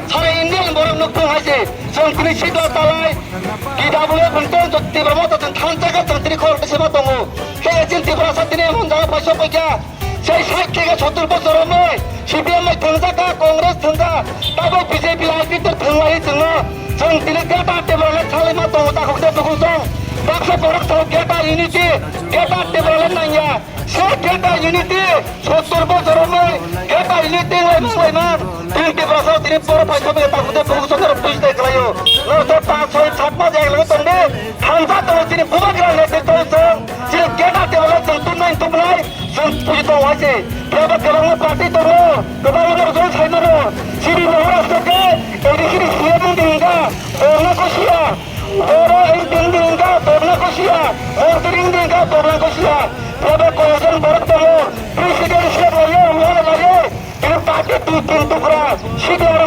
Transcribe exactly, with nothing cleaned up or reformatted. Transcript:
Sara Indian borok nuktung hai se, chwng tini sikla talai, T W F hwnkhe Tipra Motha chwng thansa khe chwng tini khorok sema tongo. Khe chini Tiprasa tini emon jaga paisa paikha. Sei sait theke sottur bosor romwi C P M bai thwngjakha, Congress thwngkha, tabuk B J P lai bitor thwnglai chwngno. Chwng tini Greater Tipraland salaima tongo, takhuk de bukhuk song. Baksa borok thok Greater Unity, Greater Tipraland nangya. Se Greater Unity, sottur bosor romwi Greater Unity lai mung lai man. Tini Tiprasa tini borok paisa bai takhuk de bukhuk song buji de khlaio. Norok to panch soi sat mas ek lage tongdi. Thansa tongo chini bubagra netrito chwng. Chini Greater Tipraland chwng tumnai tumnai. Chwng puji tongo hai se. Phiya ba kwbangma party tongo, kwbangma rok joi sai mano. Chini Maharashtra khe A D C ni C M wng di hwnkha, borno kosiya. Oro M P wng di hwnkha, borno kosiya. Montri wng di hwnkha, borno kosiya. Phiya ba koyekjon borok tongo, president se laio, wngya laio. Tini party twi tin tukra, C D R